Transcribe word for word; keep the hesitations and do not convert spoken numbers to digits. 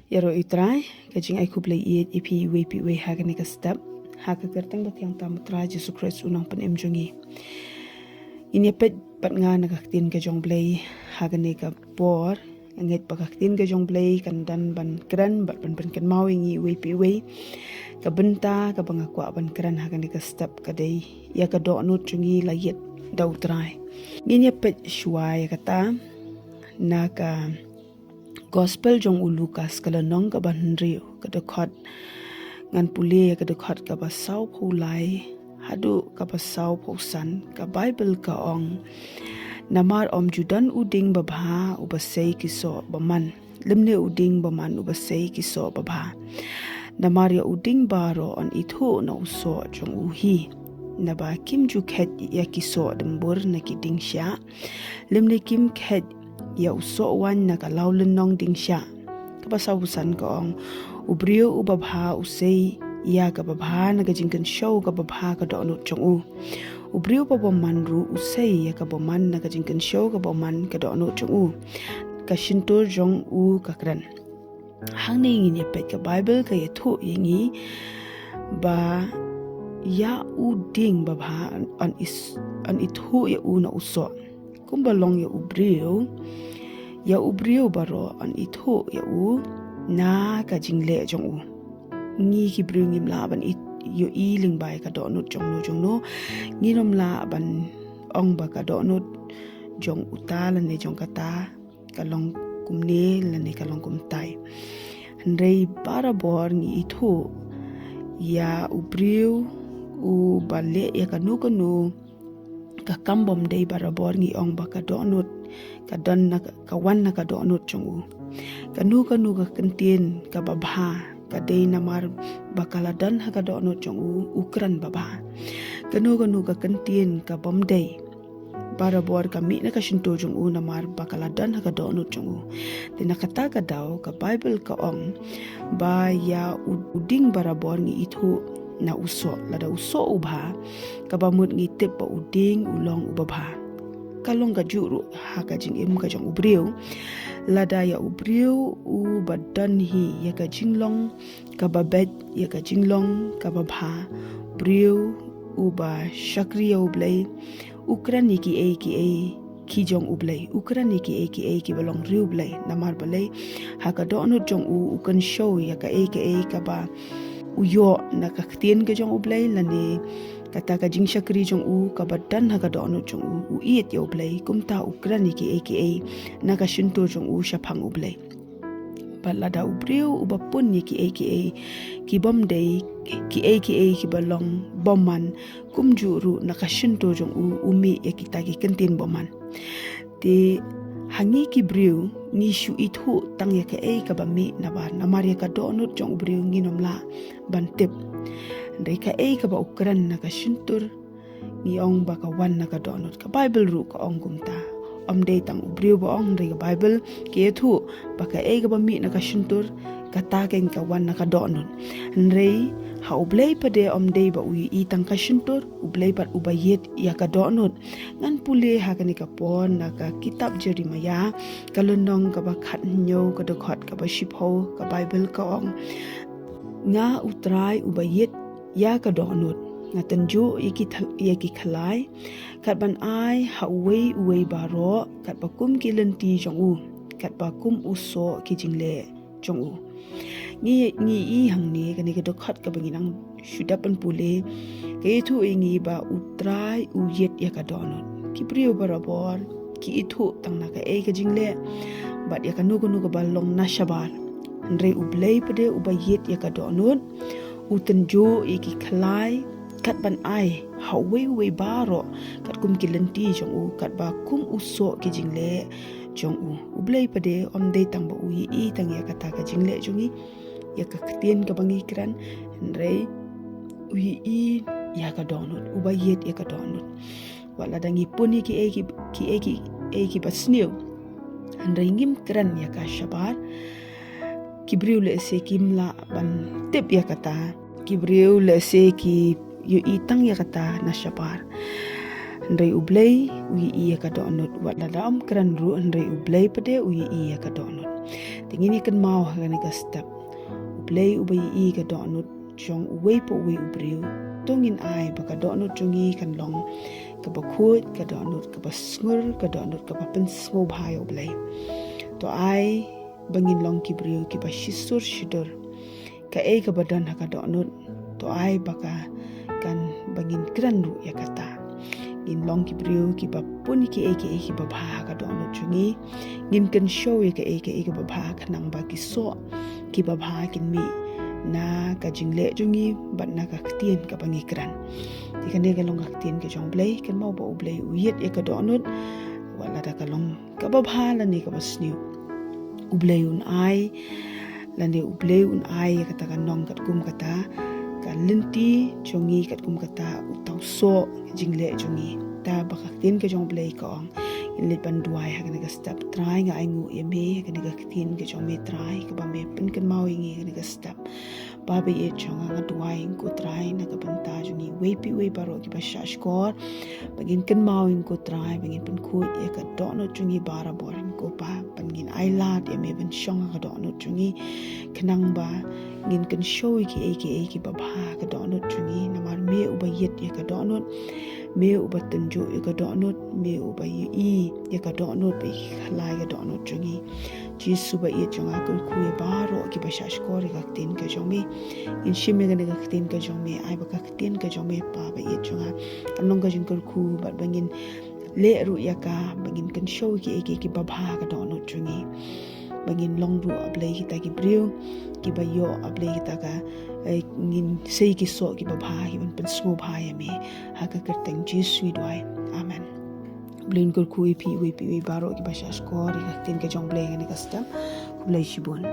Ïaroh ïa u Trai, ka jingai khublei ïa phi iwei pa iwei ha kane ka step, ha ka kyrteng bathiang tam u Trai Jisu Khrist u nongpynim jong ngi. Ngin ïa peit bad nga na ka ktien ka jong u Blei ha kane ka por. Nga ngeit ba ka ktien ka jong u Blei kan don ban kren bad ban pynkynmaw ïa ngi iwei pa iwei. Ka bynta kaba nga kwah ban kren ha kane ka step ka dei ïa ka dohnud jong ngi la ïit da u Trai. Ngin ïa peit shuwa ïa kata na ka Gospel jong u Lukas ka lynnong kaba hynriew, ka dkhot, ngan pule ïa ka dkhot kaba sawphew lai haduh kaba sawphew san. Ka Baibl ka ong, namar ym ju don u dieng babha uba sei ki soh bymman, lymne u dieng bymman uba sei ki soh babha. Namar ïa u dieng baroh yn ithuh na u soh jong u hi. Naba kim ju kheit ïa ki soh dymbur na ki dieng shiah, lymne kim kheit ïa u soh waiñ na ka lawlynnong dieng shiah. Kaba sawphew san ka ong, u briew uba bha u sei ïa kaba bha na ka jingkynshew kaba bha ka dohnud jong u. U briew uba bymman ruh u sei ïa kaba bymman na ka jingkynshew kaba bymman ka dohnud jong u. Ka shyntur jong u ka kren. Hangne ngin ïa peit ka Baibl ka ïathuh ïa ngi ba ïa u dieng babha yn is-, yn ithuh ïa u na u soh. Kumba long ïa u briew, ïa u briew baroh yn ithuh ïa u na ka jingleh jong u. Ngi ki briew ngim lah ban it-, ïohi lyngba ïa ka dohnud jong no jong no. Ngin ym lah ban ong ba ka dohnud jong uta lane jong kata ka long kumne lane ka long kumtai. Hynrei barabor ngi ithuh ïa u briew uba leh ïa kano kano ka kam bym dei, barabor ngi ong ba ka dohnud ka don na ka, ka wan na ka dohnud jong u. Kano kano ka kyntien kaba bha ka dei namar ba ka la don ha ka dohnud jong u, u kren babha. Kano kano ka kyntien ka bym dei, barabor ka mih na ka shyntur jong u namar ba ka la don ha ka dohnud jong u. Te na kata ka daw ka Baibl ka ong ba ïa u, u dieng barabor ngi ithuh na u soh. Lada u soh u bha, kaba mut ngi tip ba u dieng u long uba bha. Ka long kajuh ruh ha ka jingim ka jong u briew. Lada ïa u briew uba don hi ïa ka jinglong kaba beit, ïa ka jinglong kaba bha, briew uba shakri ïa u Blei, u kren ïa kiei kiei ki jong u Blei, u kren ïa kiei kiei kiba long ri u Blei. Namar balei? Ha ka dohnud jong u, u kynshew ïa kaei kaei kaba u ïoh na ka ktien ka jong u Blei, lane kata ka jingshakri jong u kaba don ha ka dohnud jong u, u ïeit ïa u Blei, kumta u kren ïa kiei kiei na ka shyntur jong u shaphang u Blei. Bad lada u briew uba pun ïa kiei kiei ki bym dei, kiei kiei kiba long bymman, kumjuh ruh na ka shyntur jong u, u mih ïa kita ki kyntien bymman. Te ha ngi ki briew ngi shu ithuh tang ïa kaei kaba mih nabar, namar ïa ka dohnud jong u briew ngin ym lah ban tip. Hynrei kaei kaba u kren na ka shyntur, ngi ong ba ka wan na ka dohnud. Ka Baibl ruh ka ong kumta. Ym dei tang u briew ba ong, hynrei ka Baibl ka ïathuh ba kaei kaba mih na ka shyntur, kata kein ka wan na ka dohnud. Hynrei ha u Blei pat de ym dei ba u ïohi tang ka shyntur, u Blei pat uba ïeit ïa ka dohnud. Ngan pule ha kane ka por na ka kitab Jeremaïah, ka lynnong kaba khathynñiew, ka dkhot kaba shiphew, ka Baibl ka ong, nga u Trai uba ïeit ïa ka dohnud, nga tynjuh ïa ki thal-, ïa ki khlai, kat ban ai ha uwei uwei baroh katba kum ki lynti jong u, katba kum u soh ki jingleh jong u. Ngi, ngi i hangne kane ka dkhot kaba ngi nang shu dep ban pule, ka ïathuh ïa ngi ba u Trai u ïeit ïa ka dohnud. Ki briew barabor ki ithuh tang na kaei ka jingleh bad ïa kano kano kaba long na shabar. Hynrei u Blei pat de uba ïeit ïa ka dohnud, u tynjuh ïa ki khlai kat ban ai ha uwei uwei baroh katkum ki lynti jong u, katba kum u soh ki jingleh jong u. U Blei pat de ym dei tang ba u ïohi tang ïa kata ka jingleh jong ngi, ïa ka ktien kaba ngi kren, hynrei u ïohi ïa ka dohnud, uba ïeit ïa ka dohnud. Wat lada ngi pun ïa kiei ki, kiei kiei kiba sniew, hynrei ngim kren ïa ka shabar, ki briew lehse kim lah ban tip ïa kata. Ki briew lehse ki ïohi tang ïa kata na shabar. Hynrei U Blei u ïohi ïa ka dohnud, wat lada ym kren ruh, hynrei U Blei pat de u ïohi ïa ka dohnud. Te ngin ïa kynmaw ha kane ka step, U Blei uba ïohi ka dohnud jong uwei pa uwei u briew. To ngin ai ba ka dohnud jong ngi kan long kaba khuid, ka dohnud kaba sngur, ka dohnud kaba pynsngewbha ïa U Blei. To ai ba ngin long ki briew kiba shisur shidur. Kaei kaba don ha ka dohnud, to ai ba ka, kan, ba ngin kren ruh ïa kata. Ngin long ki briew kiba pun kiei kiei kiba bha ha ka dohnud jong ngi. Ngin kynshew ïa kaei kaei kaba bha, khnang ba ki soh kiba bha kin mih na ka jingleh jong ngi bad na ka ktien kaba ngi kren. Te kane ka long ka ktien ka jong U Blei. Kynmaw ba U Blei u ïeit ïa ka dohnud, wat lada ka long kaba bha lane kaba sniew. U Blei un ai, lane U Blei un ai ïa kata ka nong katkum kata ka lynti jong ngi, katkum kata uta u soh jingleh jong ngi. Te ba ka ktien ka jong U Blei ka ong. Ngin leit ban duwai ha kane ka step. Trai, nga ainguh ïa me ha kane ka ktien ka jong me, Trai, kaba me pynkynmaw ïa ngi ha kane ka step. Baba ïeit jong nga, nga duwai ïa ngi ko Trai na ka bynta jong ngi uwei pa uwei baroh kiba shahshkor, ba ngin kynmaw ïa ngi ko Trai, ba ngin pynkhuid ïa ka dohnud jong ngi barabor ïa ngi ko Pa, ba ngin ailad ïa me ban shong ha ka dohnud jong ngi, khnang ba ngin kynshew ïa kiei kiei kiba bha ha ka dohnud jong ngi, namar me uba ïeit ïa ka dohnud, me uba tynjuh ïa ka dohnud, me uba ïohi ïa ka dohnud, ba i khlaiñ ka dohnud jong ngi. Jisu ba ïeit jong nga, kyrkhu ïa baroh kiba shahshkor ïa ka ktien ka jong me. Ngin shim ïa kane ka ktien ka jong me, ai ba ka ktien ka jong me Pa ba ïeit jong nga, kan long ka jingkyrkhu bad ba ngin leh ruh ïa ka, ba ngin kynshew ïa kiei kiei kiba bha ha ka dohnud jong ngi. Ba ngin long ruh, A Blei, kita ki briew kiba ïoh, A Blei, kita ka, eh, ngin sei ki soh kiba bha, kiban pynsngewbha ïa me. Ha ka kyrteng Jisu ngi duwai. Amen. Blei un kyrkhu ïa phi uwei pa uwei baroh kiba shahshkor ïa ka ktien ka jong U Blei ha kane ka step. Khublei shibun.